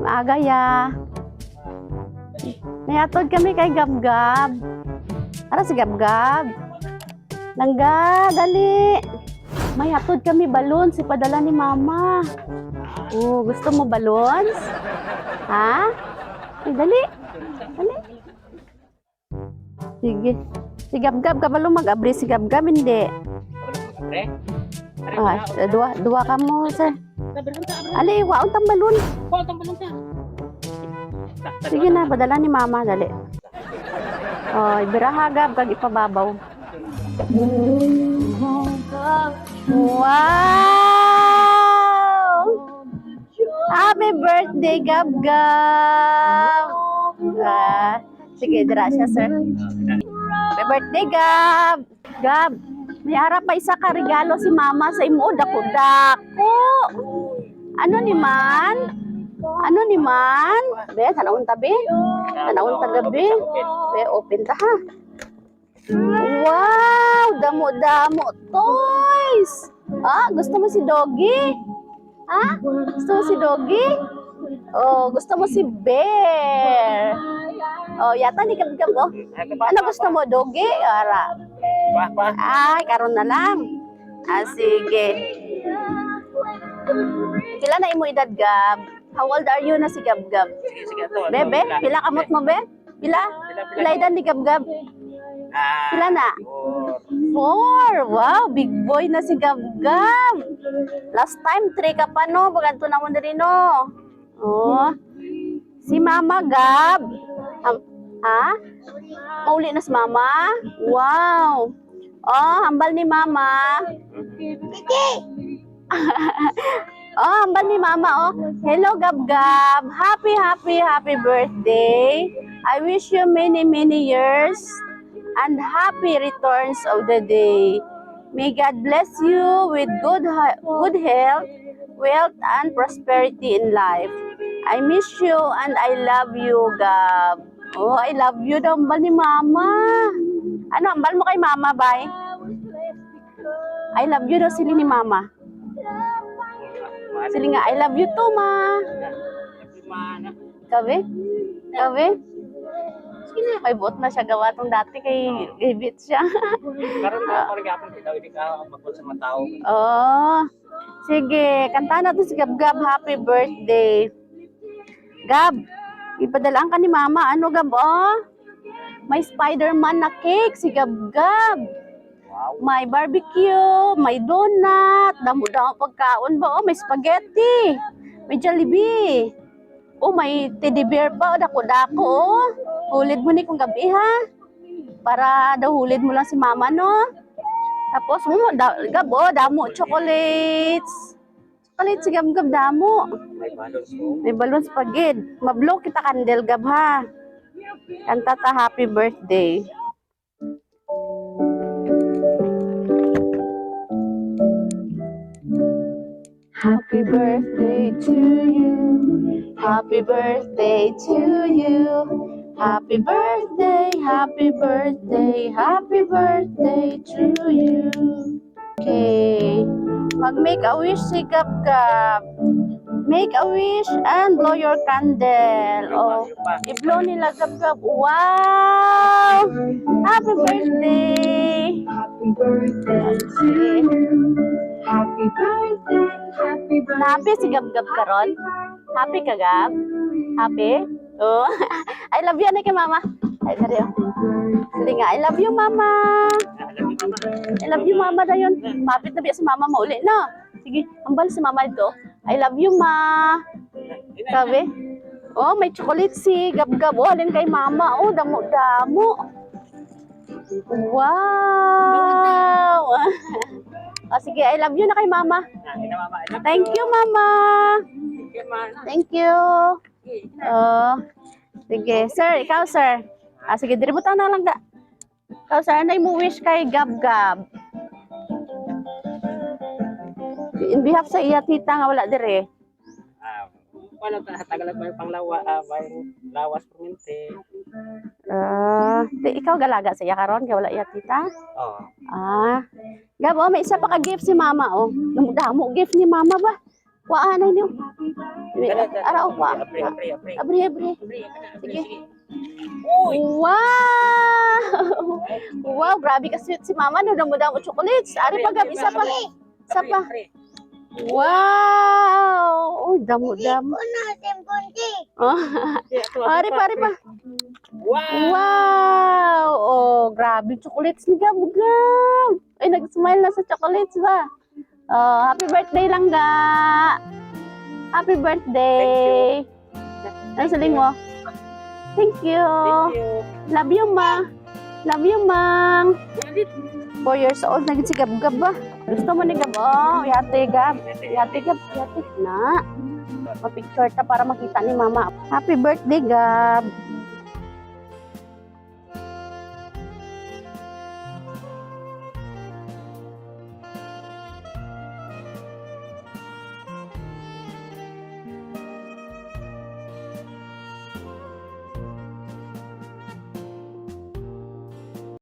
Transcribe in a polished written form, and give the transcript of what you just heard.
Maaga ya. May atod kami kay Gab Gab. Ara si Gab Gab. Langga, dali. May hatod kami balon si padala ni Mama. Oh, gusto mo balons? Ha? Ay, dali. Dali. Sige. Si Gab Gab, kabalo mag-abri si Gab Gab, hindi. Pre? Ah, duwa, duwa ka mo, sir. Ali, waon tang balon. Sige na, padala ni Mama, dali. Oh, ibiraha Gab, kag ipababaw. Wow! Happy birthday, Gab Gab! Ah, sige, dira siya, sir. Happy birthday, Gab! Gab, may ara pa isa ka regalo si Mama sa imo. Dako, dako! Ano ni man? Ano ni man? Be, tanawon tabi. Tanawon ta gabi. Be, open ta ha. Wow! Damo-damo toys! Ah, gusto mo si Doggy? Ha? Gusto mo si Doggy? Oh, gusto mo si Bear. Oh, yata ni Gab Gab, oh. Ano gusto mo, Doggy? Ara. Pa, pa. Ay, karon na lang. Ah, sige. Pila na imo edad, Gab? How old are you na si Gab Gab? Sige, sige, ito. Be, be, pila kamot mo, be? Pila? Pila edad ni Gab Gab? Ah, Pila na? 4. 4. Wow, big boy na si Gab Gab. Last time, 3 ka pa, no? Baganto na mo na rin, no? Oh. Si Mama Gab. Ha? Mauli na si Mama? Wow. Oh, hambal ni Mama. Oh, hambal ni Mama, oh. Hello, Gab Gab. Happy, happy, happy birthday. I wish you many, many years and happy returns of the day. May God bless you with good health, wealth, and prosperity in life. I miss you and I love you, Gab. Oh, I love you daw, ambal ni Mama. Ano, ambal mo kay Mama, bay? I love you daw sili ni Mama. Sili nga, I love you too, Ma. Kabe? Kabe? Sige na, may buot na siya gawa tong dati kay gibit siya. Karon na ako gapon kita hindi ka magkol sa mga tao. Oh. Sige, kanta natin si Gab Gab, happy birthday. Gab, ipadalaan ka ni Mama. Ano, Gab, oh? May Spider-Man na cake si Gab Gab. Wow. May barbecue, may donut, damo-damo pagkaon ba? Oh, may spaghetti, may Jollibee. Oh, may teddy bear pa, oh, dako-dako. Oh. Hulid mo ni kung gabi ha. Para daw hulid mo lang si Mama, no? Tapos, mo, Gab, oh, damo chocolates. Chocolates, si Gab Gab, damo. May balance mo. May balloons pa, gid. Mablow kita candle, Gab, ha? Kanta ta happy birthday. Happy birthday to you. Happy birthday to you. Happy birthday, happy birthday, happy birthday to you. Okay. Mag-make a wish si Gab Gab. Make a wish and blow your candle. Oh, i-blow nila Gab Gab. Wow! Happy birthday! Happy birthday to you. Happy birthday, happy birthday. Happy si Gab Gab karon? Happy ka, Gab? Happy? Oh. I love you, ano kay Mama? Ay, dari oh. Sige nga, I love you, Mama. I love you, Mama, dayon. Mapit na biya si Mama mauli, no? Sige, ambal si Mama dito. I love you, Ma. Sabi? Oh, may chocolate si Gab Gab. Oh, alin kay Mama. Oh, damo-damo. Wow! Oh, sige, I love you na kay Mama. Thank you, Mama. Thank you. Oh, sige, sir, ikaw, sir. Ah, sige, diributan na lang da. Ikaw, sir, ano mo wish kay Gab Gab? In behalf sa iya tita nga wala dire. Ah, wala ta tagalog may panglawa, ah, may lawas permente. Ah, di, ikaw galaga sa iya karon kay wala iya tita. Oh. Ah. Gab, oh, may isa pa ka gift si Mama, oh. Damo gift ni Mama ba? Kuhaan na niyo. Ara, oh, kuha. Apre, apre, apre. Abri, abri. Apre, apre, Sige. sige. Uy! Wow! Wow, grabe ka sweet si Mama. No, damo damo chocolates. Ari pa, Gab, isa pa. Isa Apre, pa. apre. Wow! Uy, damo damo. Oh. Sige, ato, ato Ari pa, ari pa. Wow! Wow! Oh, grabe chocolates ni Gab, Gab. Ay, nag-smile na sa chocolates ba? Oh, happy birthday lang, ga. Happy birthday. Ano saling mo? Thank you. Thank you. Love you, Ma. Love you, Mang. 4 years old na gid si Gab Gab ba? Gusto mo ni Gab? Oh, yate Gab. Yate Gab, yate na. Pa-picture ta para makita ni Mama. Happy birthday, Gab.